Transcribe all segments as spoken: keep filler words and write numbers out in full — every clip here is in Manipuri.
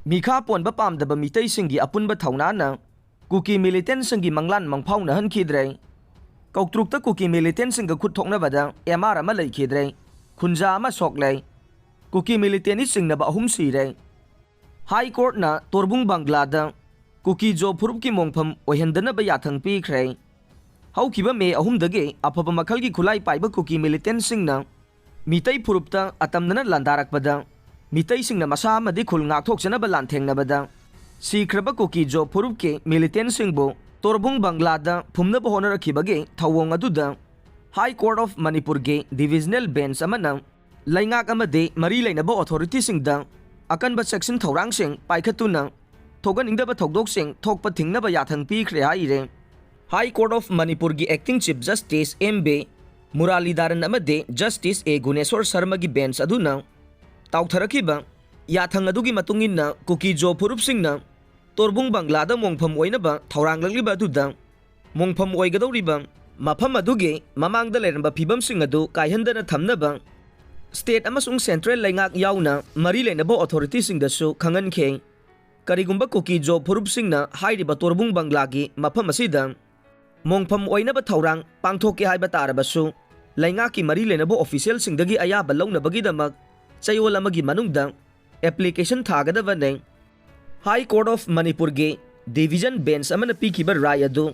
ꯃꯤꯈꯥ ꯄꯣꯟꯕ ꯄꯥꯝꯗꯕ ꯃꯤꯇꯩꯁꯤꯡꯒꯤ ꯑꯄꯨꯟꯕ ꯊꯧꯅꯥꯅ ꯀꯨꯀꯤ ꯃꯤꯂꯤꯇꯦꯟꯁꯤꯡꯒꯤ ꯃꯪꯂꯥꯟ ꯃꯪꯐꯥꯎꯅꯍꯟꯈꯤꯗ꯭ꯔꯦ꯫ ꯀꯧꯇ꯭ꯔꯨꯛꯇ ꯀꯨꯀꯤ ꯃꯤꯂꯤꯇꯦꯟꯁꯤꯡꯒ ꯈꯨꯠ ꯊꯣꯛꯅꯕꯗ ꯑꯦꯝ ꯑꯥꯔ ꯑꯃ ꯂꯩꯈꯤꯗ꯭ꯔꯦ, ꯈꯨꯟꯖꯥ ꯑꯃ ꯁꯣꯛꯂꯦ, ꯀꯨꯀꯤ ꯃꯤꯂꯤꯇꯦꯟꯅꯤ ꯆꯤꯡꯅꯕ ꯑꯍꯨꯝ ꯁꯤꯔꯦ꯫ ꯍꯥꯏ ꯀꯣꯔꯠꯅ ꯇꯣꯔꯕꯨꯡ ꯕꯪꯒ꯭ꯂꯥꯗ ꯀꯨꯀꯤ ꯖꯣ ꯐꯨꯔꯨꯞꯀꯤ ꯃꯣꯡꯐꯝ ꯑꯣꯏꯍꯟꯗꯅꯕ ꯌꯥꯊꯪ ꯄꯤꯈ꯭ꯔꯦ꯫ ꯍꯧꯈꯤꯕ ꯃꯦ ꯑꯍꯨꯝꯗꯒꯤ ꯑꯐꯕ ꯃꯈꯜꯒꯤ ꯈꯨꯠꯂꯥꯏ ꯄꯥꯏꯕ ꯀꯨꯀꯤ ꯃꯤꯂꯤꯇꯦꯟꯁꯤꯡꯅ ꯃꯤꯇꯩ ꯐꯨꯔꯨꯞꯇ ꯑꯇꯝꯅꯅ ꯂꯥꯟꯗꯥꯔꯛꯄꯗ ꯃꯤꯇꯩꯁꯤꯡꯅ ꯃꯁꯥ ꯑꯃꯗꯤ ꯈꯨꯜ ꯉꯥꯛꯊꯣꯛꯆꯅꯕ ꯂꯥꯟꯊꯦꯡꯅꯕꯗ ꯁꯤꯈ꯭ꯔꯕ ꯀꯨꯀꯤ ꯖꯣ ꯐꯨꯔꯨꯞꯀꯤ ꯃꯤꯂꯤꯇꯦꯟꯁꯤꯡꯕꯨ ꯇꯣꯔꯕꯨꯡ ꯕꯪꯒ꯭ꯂꯥꯗ ꯐꯨꯝꯅꯕ ꯍꯣꯠꯅꯔꯛꯈꯤꯕꯒꯤ ꯊꯧꯑꯣꯡ ꯑꯗꯨꯗ ꯍꯥꯏ ꯀꯣꯔꯠ ꯑꯣꯐ ꯃꯅꯤꯄꯨꯔꯒꯤ ꯗꯤꯕꯤꯖꯅꯦꯜ ꯕꯦꯟꯆ ꯑꯃꯅ ꯂꯩꯉꯥꯛ ꯑꯃꯗꯤ ꯃꯔꯤ ꯂꯩꯅꯕ ꯑꯣꯊꯣꯔꯤꯇꯤꯁꯤꯡꯗ ꯑꯀꯟꯕ ꯆꯦꯛꯁꯤꯟ ꯊꯧꯔꯥꯡꯁꯤꯡ ꯄꯥꯏꯈꯠꯇꯨꯅ ꯊꯣꯛꯍꯟꯅꯤꯡꯗꯕ ꯊꯧꯗꯣꯛꯁꯤꯡ ꯊꯣꯛꯄ ꯊꯤꯡꯅꯕ ꯌꯥꯊꯪ ꯄꯤꯈ꯭ꯔꯦ ꯍꯥꯏꯔꯦ꯫ ꯍꯥꯏ ꯀꯣꯔꯠ ꯑꯣꯐ ꯃꯅꯤꯄꯨꯔꯒꯤ acting chief justice M B Muralidharan ꯑꯃꯗꯤ ꯖꯁꯇꯤꯁ ꯑꯦ ꯒꯨꯅꯦꯁꯣꯔ ꯁꯔꯃꯒꯤ ꯕꯦꯟꯆ ꯑꯗꯨꯅ ꯇꯥꯎꯊꯔꯛꯈꯤꯕ ꯌꯥꯊꯪ ꯑꯗꯨꯒꯤ ꯃꯇꯨꯡ ꯏꯟꯅ ꯀꯨꯀꯤ ꯖꯣ ꯐꯨꯔꯨꯞꯁꯤꯡꯅ ꯇꯣꯔꯕꯨꯡ ꯕꯪꯒ꯭ꯂꯥꯗ ꯃꯣꯡꯐꯝ ꯑꯣꯏꯅꯕ ꯊꯧꯔꯥꯡꯂꯛꯂꯤꯕ ꯑꯗꯨꯗ ꯃꯣꯡꯐꯝ ꯑꯣꯏꯒꯗꯧꯔꯤꯕ ꯃꯐꯝ ꯑꯗꯨꯒꯤ ꯃꯃꯥꯡꯗ ꯂꯩꯔꯝꯕ ꯐꯤꯕꯝꯁꯤꯡ ꯑꯗꯨ ꯀꯥꯏꯍꯟꯗꯅ ꯊꯝꯅꯕ ꯁ꯭ꯇꯦꯠ ꯑꯃꯁꯨꯡ ꯁꯦꯟꯇ꯭ꯔꯦꯜ ꯂꯩꯉꯥꯛ ꯌꯥꯎꯅ ꯃꯔꯤ ꯂꯩꯅꯕ ꯑꯣꯊꯣꯔꯤꯇꯤꯁꯤꯡꯗꯁꯨ ꯈꯪꯍꯟꯈꯤ꯫ ꯀꯔꯤꯒꯨꯝꯕ ꯀꯨꯀꯤ ꯖꯣ ꯐꯨꯔꯨꯞꯁꯤꯡꯅ ꯍꯥꯏꯔꯤꯕ ꯇꯣꯔꯕꯨꯡ ꯕꯪꯒ꯭ꯂꯥꯒꯤ ꯃꯐꯝ ꯑꯁꯤꯗ ꯃꯣꯡꯐꯝ ꯑꯣꯏꯅꯕ ꯊꯧꯔꯥꯡ ꯄꯥꯡꯊꯣꯛꯀꯦ ꯍꯥꯏꯕ ꯇꯥꯔꯕꯁꯨ, ꯂꯩꯉꯥꯛꯀꯤ ꯃꯔꯤ ꯂꯩꯅꯕ ꯑꯣꯐꯤꯁꯤꯌꯦꯜꯁꯤꯡꯗꯒꯤ ꯑꯌꯥꯕ ꯂꯧꯅꯕꯒꯤꯗꯃꯛ ꯆꯌꯣꯜ ꯑꯃꯒꯤ ꯃꯅꯨꯡꯗ ꯑꯦꯄ꯭ꯂꯤꯀꯦꯁꯟ ꯊꯥꯒꯗꯕꯅꯤ꯫ ꯍꯥꯏ ꯀꯣꯔꯠ ꯑꯣꯐ ꯃꯅꯤꯄꯨꯔꯒꯤ ꯗꯤꯕꯤꯖꯟ ꯕꯦꯟꯆ ꯑꯃꯅ ꯄꯤꯈꯤꯕ ꯔꯥꯏ ꯑꯗꯨ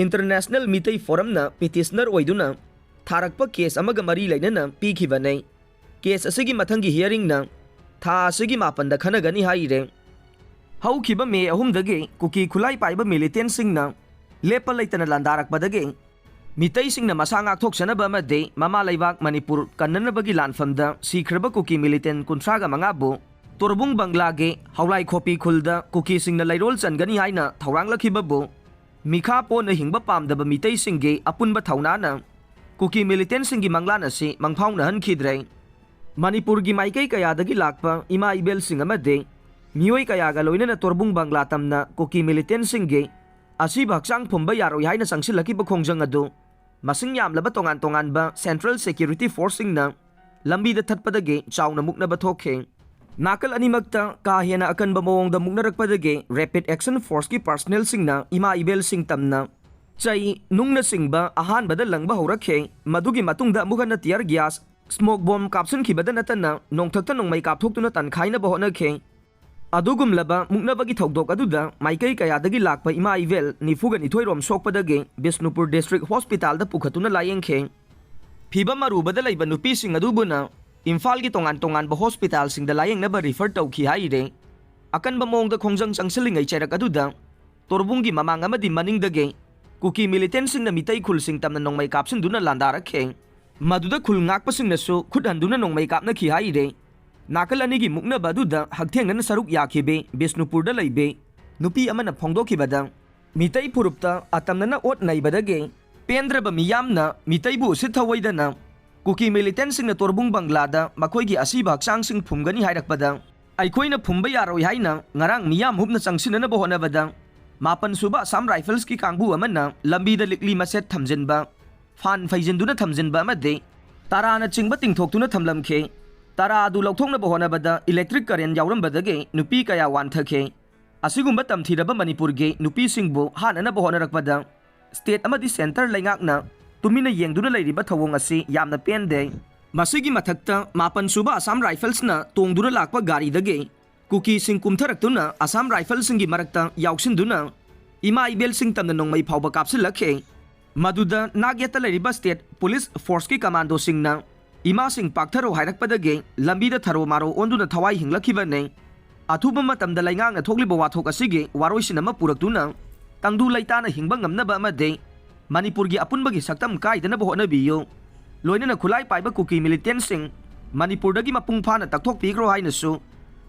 ꯏꯟꯇꯔꯅꯦꯁꯅꯦꯜ ꯃꯤꯇꯩ ꯐꯣꯔꯝꯅ ꯄꯤꯇꯤꯁꯅꯔ ꯑꯣꯏꯗꯨꯅ ꯊꯥꯔꯛꯄ ꯀꯦꯁ ꯑꯃꯒ ꯃꯔꯤ ꯂꯩꯅꯅ ꯄꯤꯈꯤꯕꯅꯤ꯫ ꯀꯦꯁ ꯑꯁꯤꯒꯤ ꯃꯊꯪꯒꯤ ꯍꯤꯌꯔꯤꯡꯅ ꯊꯥ ꯑꯁꯤꯒꯤ ꯃꯥꯄꯟꯗ ꯈꯟꯅꯒꯅꯤ ꯍꯥꯏꯔꯦ꯫ ꯍꯧꯈꯤꯕ ꯃꯦ ꯑꯍꯨꯝꯗꯒꯤ ꯀꯨꯀꯤ ꯈꯨꯠꯂꯥꯏ ꯄꯥꯏꯕ ꯃꯤꯂꯤꯇꯦꯟꯁꯤꯡꯅ ꯂꯦꯞꯄ ꯂꯩꯇꯅ ꯂꯥꯟꯗꯥꯔꯛꯄꯗꯒꯤ ꯃꯤꯇꯩꯁꯤꯡꯅ ꯃꯁꯥ ꯉꯥꯛꯊꯣꯛꯆꯅꯕ ꯑꯃꯗꯤ ꯃꯃꯥ ꯂꯩꯕꯥꯛ ꯃꯅꯤꯄꯨꯔ ꯀꯟꯅꯅꯕꯒꯤ ꯂꯥꯟꯐꯝꯗ ꯁꯤꯈ꯭ꯔꯕ ꯀꯨꯀꯤ ꯃꯤꯂꯤꯇꯦꯟ ꯀꯨꯟꯊ꯭ꯔꯥꯒ ꯃꯉꯥꯕꯨ ꯇꯣꯔꯕꯨꯡ ꯕꯪꯒ꯭ꯂꯥꯒꯤ ꯍꯧꯂꯥꯏ ꯈꯣꯄꯤ ꯈꯨꯜꯗ ꯀꯨꯀꯤꯁꯤꯡꯅ ꯂꯩꯔꯣꯜ ꯆꯟꯒꯅꯤ ꯍꯥꯏꯅ ꯊꯧꯔꯥꯡꯂꯛꯈꯤꯕꯕꯨ ꯃꯤꯈꯥ ꯄꯣꯟꯅ ꯍꯤꯡꯕ ꯄꯥꯝꯗꯕ ꯃꯤꯇꯩꯁꯤꯡꯒꯤ ꯑꯄꯨꯟꯕ ꯊꯧꯅꯥꯅ ꯀꯨꯀꯤ ꯃꯤꯂꯤꯇꯦꯟꯁꯤꯡꯒꯤ ꯃꯪꯂꯥꯟ ꯑꯁꯤ ꯃꯪꯐꯥꯎꯅꯍꯟꯈꯤꯗ꯭ꯔꯦ꯫ ꯃꯅꯤꯄꯨꯔꯒꯤ ꯃꯥꯏꯀꯩ ꯀꯌꯥꯗꯒꯤ ꯂꯥꯛꯄ ꯏꯃꯥ ꯏꯕꯦꯜꯁꯤꯡ ꯑꯃꯗꯤ ꯃꯤꯑꯣꯏ ꯀꯌꯥꯒ ꯂꯣꯏꯅꯅ ꯇꯣꯔꯕꯨꯡ ꯕꯪꯒ꯭ꯂꯥ ꯇꯝꯅ ꯀꯨꯀꯤ ꯃꯤꯂꯤꯇꯦꯟꯁꯤꯡꯒꯤ ꯑꯁꯤꯕ ꯍꯛꯆꯥꯡ ꯐꯨꯝꯕ ꯌꯥꯔꯣꯏ ꯍꯥꯏꯅ ꯆꯪꯁꯤꯜꯂꯛꯈꯤꯕ ꯈꯣꯡꯖꯪ ꯑꯗꯨ ꯃꯁꯤꯡ ꯌꯥꯝꯂꯕ ꯇꯣꯉꯥꯟ ꯇꯣꯉꯥꯟꯕ ꯁꯦꯟꯇ꯭ꯔꯦꯜ ꯁꯦꯀ꯭ꯌꯨꯔꯤꯇꯤ ꯐꯣꯔꯁꯁꯤꯡꯅ ꯂꯝꯕꯤꯗ ꯊꯠꯄꯗꯒꯤ ꯆꯥꯎꯅ ꯃꯨꯛꯅꯕ ꯊꯣꯛꯈꯤ꯫ ꯅꯥꯀꯜ ꯑꯅꯤꯃꯛꯇ ꯀꯥ ꯍꯦꯟꯅ ꯑꯀꯟꯕ ꯃꯑꯣꯡꯗ ꯃꯨꯛꯅꯔꯛꯄꯗꯒꯤ Rapid Action Forceꯀꯤ personnelꯁꯤꯡꯅ ꯏꯃꯥ ꯏꯕꯦꯜꯁꯤꯡ ꯇꯝꯅ ꯆꯩ, ꯅꯨꯡꯅꯆꯤꯡꯕ ꯑꯍꯥꯟꯕꯗ ꯂꯪꯕ ꯍꯧꯔꯛꯈꯤ꯫ ꯃꯗꯨꯒꯤ ꯃꯇꯨꯡꯗ ꯑꯃꯨꯛ ꯍꯟꯅ tear gas, smoke bomb ꯀꯥꯞꯁꯤꯟꯈꯤꯕꯗ ꯅꯠꯇꯅ ꯅꯣꯡꯊꯛꯇ ꯅꯣꯡꯃꯩ ꯀꯥꯞꯊꯣꯛꯇꯨꯅ ꯇꯥꯟꯈꯥꯏꯅꯕ ꯍꯣꯠꯅꯈꯤ꯫ ꯑꯗꯨꯒꯨꯝꯂꯕ ꯃꯨꯛꯅꯕꯒꯤ ꯊꯧꯗꯣꯛ ꯑꯗꯨꯗ ꯃꯥꯏꯀꯩ ꯀꯌꯥꯗꯒꯤ ꯂꯥꯛꯄ ꯏꯃꯥ ꯏꯕꯦꯜ ꯅꯤꯐꯨꯒ ꯅꯤꯊꯣꯏ ꯔꯣꯝ ꯁꯣꯛꯄꯗꯒꯤ ꯕꯤꯁꯅꯨꯄꯨꯔ district hospitalꯗ ꯄꯨꯈꯠꯇꯨꯅ ꯂꯥꯌꯦꯡꯈꯤ꯫ ꯐꯤꯚꯝ ꯑꯔꯨꯕꯗ ꯂꯩꯕ ꯅꯨꯄꯤꯁꯤꯡ ꯑꯗꯨꯕꯨꯅ ꯏꯝꯐꯥꯜꯒꯤ ꯇꯣꯉꯥꯟ ꯇꯣꯉꯥꯟꯕ hospitalꯁꯤꯡꯗ ꯂꯥꯌꯦꯡꯅꯕ refer ꯇꯧꯈꯤ ꯍꯥꯏꯔꯦ꯫ ꯑꯀꯟꯕ ꯃꯑꯣꯡꯗ ꯈꯣꯡꯖꯪ ꯆꯪꯁꯤꯜꯂꯤꯉꯩ ꯆꯩꯔꯛ ꯑꯗꯨꯗ ꯇꯣꯔꯕꯨꯡꯒꯤ ꯃꯃꯥꯡ ꯑꯃꯗꯤ ꯃꯅꯤꯡꯗꯒꯤ ꯀꯨꯀꯤ militantꯁꯤꯡꯅ ꯃꯤꯇꯩ ꯈꯨꯜꯁꯤꯡ ꯇꯝꯅ ꯅꯣꯡꯃꯩ ꯀꯥꯞꯁꯤꯟꯗꯨꯅ ꯂꯥꯟꯗꯥꯔꯛꯈꯤ꯫ ꯃꯗꯨꯗ ꯈꯨꯜ ꯉꯥꯛꯄꯁꯤꯡꯅꯁꯨ ꯈꯨꯠ ꯍꯟꯗꯨꯅ ꯅꯣꯡꯃꯩ ꯀꯥꯞꯅꯈꯤ ꯍꯥꯏꯔꯦ꯫ ꯅꯥꯀꯜ ꯑꯅꯤꯒꯤ ꯃꯨꯛꯅꯕ ꯑꯗꯨꯗ ꯍꯛꯊꯦꯡꯅꯅ ꯁꯔꯨꯛ ꯌꯥꯈꯤꯕꯤ ꯕꯤꯁꯅꯨꯄꯨꯔꯗ ꯂꯩꯕꯤ ꯅꯨꯄꯤ ꯑꯃꯅ ꯐꯣꯡꯗꯣꯛꯈꯤꯕꯗ, ꯃꯤꯇꯩ ꯐꯨꯔꯨꯞꯇ ꯑꯇꯝꯅꯅ ꯑꯣꯠ ꯅꯩꯕꯗꯒꯤ ꯄꯦꯟꯗ꯭ꯔꯕ ꯃꯤꯌꯥꯝꯅ ꯃꯤꯇꯩꯕꯨ ꯎꯁꯤꯠ ꯊꯧꯑꯣꯏꯗꯅ ꯀꯨꯀꯤ militantꯁꯤꯡꯅ ꯇꯣꯔꯕꯨꯡ ꯕꯪꯒ꯭ꯂꯥꯗ ꯃꯈꯣꯏꯒꯤ ꯑꯁꯤꯕ ꯍꯛꯆꯥꯡꯁꯤꯡ ꯐꯨꯝꯒꯅꯤ ꯍꯥꯏꯔꯛꯄꯗ, ꯑꯩꯈꯣꯏꯅ ꯐꯨꯝꯕ ꯌꯥꯔꯣꯏ ꯍꯥꯏꯅ ꯉꯔꯥꯡ ꯃꯤꯌꯥꯝ ꯍꯨꯞꯅ ꯆꯪꯁꯤꯟꯅꯅꯕ ꯍꯣꯠꯅꯕꯗ, ꯃꯥꯄꯟ ꯁꯨꯕ ꯑꯁꯥꯝ ꯔꯥꯏꯐꯜꯁꯀꯤ ꯀꯥꯡꯕꯨ ꯑꯃꯅ ꯂꯝꯕꯤꯗ ꯂꯤꯛꯂꯤ ꯃꯁꯦꯠ ꯊꯝꯖꯤꯟꯕ, ꯐꯥꯟ ꯐꯩꯖꯤꯟꯗꯨꯅ ꯊꯝꯖꯤꯟꯕ ꯑꯃꯗꯤ ꯇꯔꯥꯅꯆꯤꯡꯕ ꯇꯤꯡꯊꯣꯛꯇꯨꯅ ꯊꯝꯂꯝꯈꯤ꯫ ꯇꯔꯥ ꯑꯗꯨ ꯂꯧꯊꯣꯛꯅꯕ ꯍꯣꯠꯅꯕꯗ electric current ꯌꯥꯎꯔꯝꯕꯗꯒꯤ ꯅꯨꯄꯤ ꯀꯌꯥ ꯋꯥꯟꯊꯈꯤ꯫ ꯑꯁꯤꯒꯨꯝꯕ ꯇꯝꯊꯤꯔꯕ ꯃꯅꯤꯄꯨꯔꯒꯤ ꯅꯨꯄꯤꯁꯤꯡꯕꯨ ꯍꯥꯠꯅꯅꯕ ꯍꯣꯠꯅꯔꯛꯄꯗ state ꯑꯃꯗꯤ centre ꯂꯩꯉꯥꯛꯅ ꯇꯨꯃꯤꯟꯅ ꯌꯦꯡꯗꯨꯅ ꯂꯩꯔꯤꯕ ꯊꯧꯑꯣꯡ ꯑꯁꯤ ꯌꯥꯝꯅ ꯄꯦꯟꯗꯦ꯫ ꯃꯁꯤꯒꯤ ꯃꯊꯛꯇ ꯃꯥꯄꯟ ꯁꯨꯕ ꯑꯁꯥꯝ ꯔꯥꯏꯐꯜꯁꯅ ꯇꯣꯡꯗꯨꯅ ꯂꯥꯛꯄ ꯒꯥꯔꯤꯗꯒꯤ ꯀꯨꯀꯤꯁꯤꯡ ꯀꯨꯝꯊꯔꯛꯇꯨꯅ ꯑꯁꯥꯝ ꯔꯥꯏꯐꯜꯁꯤꯡꯒꯤ ꯃꯔꯛꯇ ꯌꯥꯎꯁꯤꯟꯗꯨꯅ ꯏꯃꯥ ꯏꯕꯦꯜꯁꯤꯡ ꯇꯝꯅ ꯅꯣꯡꯃꯩ ꯐꯥꯎꯕ ꯀꯥꯞꯁꯤꯜꯂꯛꯈꯤ꯫ ꯃꯗꯨꯗ ꯅꯥꯛ ꯌꯦꯠꯇ ꯂꯩꯔꯤꯕ state police forceꯀꯤ commandoꯁꯤꯡꯅ ꯏꯃꯥꯁꯤꯡ ꯄꯥꯛꯊꯔꯣ ꯍꯥꯏꯔꯛꯄꯗꯒꯤ ꯂꯝꯕꯤꯗ ꯊꯔꯣ ꯃꯥꯔꯣ ꯑꯣꯟꯗꯨꯅ ꯊꯋꯥꯏ ꯍꯤꯡꯂꯛꯈꯤꯕꯅꯤ꯫ ꯑꯊꯨꯕ ꯃꯇꯝꯗ ꯂꯩꯉꯥꯛꯅ ꯊꯣꯛꯂꯤꯕ ꯋꯥꯊꯣꯛ ꯑꯁꯤꯒꯤ ꯋꯥꯔꯣꯏꯁꯤꯟ ꯑꯃ ꯄꯨꯔꯛꯇꯨꯅ ꯇꯪꯗꯨ ꯂꯩꯇꯥꯅ ꯍꯤꯡꯕ ꯉꯝꯅꯕ ꯑꯃꯗꯤ ꯃꯅꯤꯄꯨꯔꯒꯤ ꯑꯄꯨꯟꯕꯒꯤ ꯁꯛꯇꯝ ꯀꯥꯏꯗꯅꯕ ꯍꯣꯠꯅꯕꯤꯌꯨ꯫ ꯂꯣꯏꯅꯅ ꯈꯨꯠꯂꯥꯏ ꯄꯥꯏꯕ ꯀꯨꯀꯤ militantꯁꯤꯡ ꯃꯅꯤꯄꯨꯔꯗꯒꯤ ꯃꯄꯨꯡ ꯐꯥꯅ ꯇꯛꯊꯣꯛꯄꯤꯈ꯭ꯔꯣ ꯍꯥꯏꯅꯁꯨ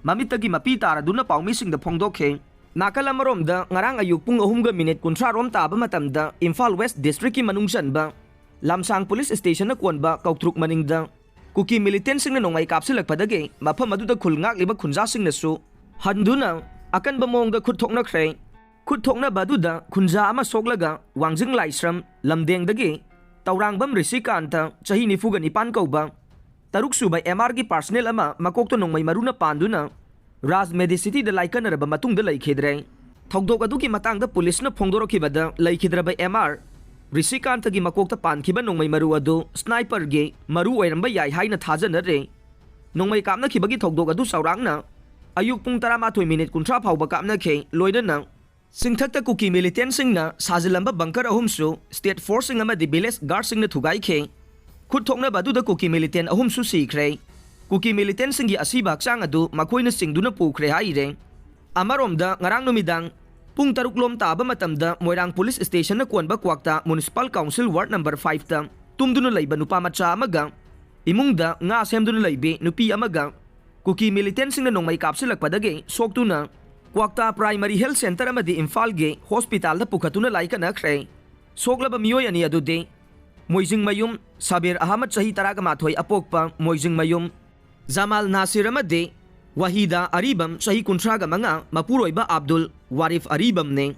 ꯃꯃꯤꯠꯇꯒꯤ ꯃꯄꯤ ꯇꯥꯔꯗꯨꯅ ꯄꯥꯎꯃꯤꯁꯤꯡꯗ ꯐꯣꯡꯗꯣꯛꯈꯤ꯫ ꯅꯥꯀꯜ ꯑꯃꯔꯣꯝꯗ ꯉꯔꯥꯡ ꯑꯌꯨꯛ ꯄꯨꯡ ꯑꯍꯨꯝꯒ minute ꯀꯨꯟꯊ꯭ꯔꯥ ꯔꯣꯝ ꯇꯥꯕ ꯃꯇꯝꯗ ꯏꯝꯐꯥꯜ West districtꯀꯤ ꯃꯅꯨꯡ ꯆꯟꯕ ꯂꯝꯁꯥꯡ police stationꯅ ꯀꯣꯟꯕ ꯀꯧꯇ꯭ꯔꯨꯛ ꯃꯅꯤꯡꯗ ꯀꯨꯀꯤ militantꯁꯤꯡꯅ ꯅꯣꯡꯃꯩ ꯀꯥꯞꯁꯤꯜꯂꯛꯄꯗꯒꯤ ꯃꯐꯝ ꯑꯗꯨꯗ ꯈꯨꯜ ꯉꯥꯛꯂꯤꯕ ꯈꯨꯟꯖꯥꯁꯤꯡꯅꯁꯨ ꯍꯟꯗꯨꯅ ꯑꯀꯟꯕ ꯃꯑꯣꯡꯗ ꯈꯨꯠ ꯊꯣꯛꯅꯈ꯭ꯔꯦ꯫ ꯈꯨꯠ ꯊꯣꯛꯅꯕ ꯑꯗꯨꯗ ꯈꯨꯟꯖꯥ ꯑꯃ ꯁꯣꯛꯂꯒ ꯋꯥꯡꯖꯤꯡ ꯂꯥꯏꯁ꯭ꯔꯝ ꯂꯝꯗꯦꯡꯗꯒꯤ ꯇꯧꯔꯥꯡꯕꯝ ꯔꯤꯁꯤꯀꯥꯟꯇ, ꯆꯍꯤ ꯅꯤꯐꯨꯒ ꯅꯤꯄꯥꯟ ꯀꯧꯕ, ꯇꯔꯨꯛ ꯁꯨꯕ ꯑꯦꯝ ꯑꯥꯔꯒꯤ ꯄꯥꯔꯁꯅꯦꯜ ꯑꯃ ꯃꯀꯣꯛꯇ ꯅꯣꯡꯃꯩ ꯃꯔꯨꯅ ꯄꯥꯟꯗꯨꯅ ꯔꯥꯖ ꯃꯦꯗꯤꯁꯤꯇꯤꯗ ꯂꯥꯏꯀꯠꯅꯔꯕ ꯃꯇꯨꯡꯗ ꯂꯩꯈꯤꯗ꯭ꯔꯦ꯫ ꯊꯧꯗꯣꯛ ꯑꯗꯨꯒꯤ ꯃꯇꯥꯡꯗ ꯄꯨꯂꯤꯁꯅ ꯐꯣꯡꯗꯣꯔꯛꯈꯤꯕꯗ, ꯂꯩꯈꯤꯗ꯭ꯔꯕ ꯑꯦꯝ ꯑꯥꯔ ꯔꯤꯁꯤꯀꯥꯟꯇꯒꯤ ꯃꯀꯣꯛꯇ ꯄꯥꯟꯈꯤꯕ ꯅꯣꯡꯃꯩ ꯃꯔꯨ ꯑꯗꯨ ꯁ꯭ꯅꯥꯏꯄꯔꯒꯤ ꯃꯔꯨ ꯑꯣꯏꯔꯝꯕ ꯌꯥꯏ ꯍꯥꯏꯅ ꯊꯥꯖꯅꯔꯦ꯫ ꯅꯣꯡꯃꯩ ꯀꯥꯞꯅꯈꯤꯕꯒꯤ ꯊꯧꯗꯣꯛ ꯑꯗꯨ ꯆꯥꯎꯔꯥꯛꯅ ꯑꯌꯨꯛ ꯄꯨꯡ ꯇꯔꯥꯃꯥꯊꯣꯏ ꯃꯤꯅꯤꯠ ꯀꯨꯟꯊ꯭ꯔꯥ ꯐꯥꯎꯕ ꯀꯥꯞꯅꯈꯤ꯫ ꯂꯣꯏꯅꯅ ꯆꯤꯡꯊꯛꯇ ꯀꯨꯀꯤ ꯃꯤꯂꯤꯇꯦꯟꯁꯤꯡꯅ ꯁꯥꯖꯤꯜꯂꯝꯕ ꯕꯪꯀꯔ ꯑꯍꯨꯝꯁꯨ ꯁ꯭ꯇꯦꯠ ꯐꯣꯔꯁꯁꯤꯡ ꯑꯃꯗꯤ ꯚꯤꯂꯦꯖ ꯒꯥꯔꯗꯁꯤꯡꯅ ꯊꯨꯒꯥꯏꯈꯤ꯫ ꯈꯨꯠ ꯊꯣꯛꯅꯕ ꯑꯗꯨꯗ ꯀꯨꯀꯤ ꯃꯤꯂꯤꯇꯦꯟ ꯑꯍꯨꯝꯁꯨ ꯁꯤꯈ꯭ꯔꯦ꯫ ꯀꯨꯀꯤ ꯃꯤꯂꯤꯇꯦꯟꯁꯤꯡꯒꯤ ꯑꯁꯤꯕ ꯍꯛꯆꯥꯡ ꯑꯗꯨ ꯃꯈꯣꯏꯅ ꯆꯤꯡꯗꯨꯅ ꯄꯨꯈ꯭ꯔꯦ ꯍꯥꯏꯔꯦ꯫ ꯑꯃꯔꯣꯝꯗ, ꯉꯔꯥꯡ ꯅꯨꯃꯤꯗꯥꯡ ꯄꯨꯡ ꯇꯔꯨꯛ ꯂꯣꯝ ꯇꯥꯕ ꯃꯇꯝꯗ ꯃꯣꯏꯔꯥꯡ ꯄꯨꯂꯤꯁ ꯁ꯭ꯇꯦꯁꯟꯅ ꯀꯣꯟꯕ ꯀ꯭ꯋꯥꯛꯇꯥ ꯃ꯭ꯌꯨꯅꯤꯁꯤꯄꯥꯜ ꯀꯥꯎꯟꯁꯤꯜ ꯋꯥꯔꯗ ꯅꯝꯕꯔ ꯐꯥꯏꯚꯇ ꯇꯨꯝꯗꯨꯅ ꯂꯩꯕ ꯅꯨꯄꯥ ꯃꯆꯥ ꯑꯃꯒ ꯏꯃꯨꯡꯗ ꯉꯥ ꯁꯦꯝꯗꯨꯅ ꯂꯩꯕꯤ ꯅꯨꯄꯤ ꯑꯃꯒ ꯀꯨꯀꯤ ꯃꯤꯂꯤꯇꯦꯟꯁꯤꯡꯅ ꯅꯣꯡꯃꯩ ꯀꯥꯞꯁꯤꯜꯂꯛꯄꯗꯒꯤ ꯁꯣꯛꯇꯨꯅ ꯀ꯭ꯋꯥꯛꯇꯥ ꯄ꯭ꯔꯥꯏꯃꯔꯤ ꯍꯦꯜꯊ ꯁꯦꯟꯇꯔ ꯑꯃꯗꯤ ꯏꯝꯐꯥꯜꯒꯤ ꯍꯣꯁꯄꯤꯇꯥꯜꯗ ꯄꯨꯈꯠꯇꯨꯅ ꯂꯥꯏꯀꯠꯅꯈ꯭ꯔꯦ꯫ ꯁꯣꯛꯂꯕ ꯃꯤꯑꯣꯏ ꯑꯅꯤ ꯑꯗꯨꯗꯤ ꯃꯣꯏꯖꯤꯡꯃꯌꯨꯝ ꯁꯕꯤꯔ ꯑꯍꯃꯗ, ꯆꯍꯤ ꯇꯔꯥꯒ ꯃꯥꯊꯣꯏ, ꯑꯄꯣꯛꯄ ꯃꯣꯏꯖꯤꯡꯃꯌꯨꯝ ꯖꯃꯥꯜ ꯅꯥꯁꯤꯔ, ꯑꯃꯗꯤ ꯋꯥꯍꯤꯗꯥ ꯑꯔꯤꯕꯝ, ꯆꯍꯤ ꯀꯨꯟꯊ꯭ꯔꯥꯒ ꯃꯉꯥ, ꯃꯄꯨꯔꯣꯏꯕ ꯑꯕꯗꯨꯜ ꯋꯥꯔꯤꯐ ꯑꯔꯤꯕꯝꯅꯤ꯫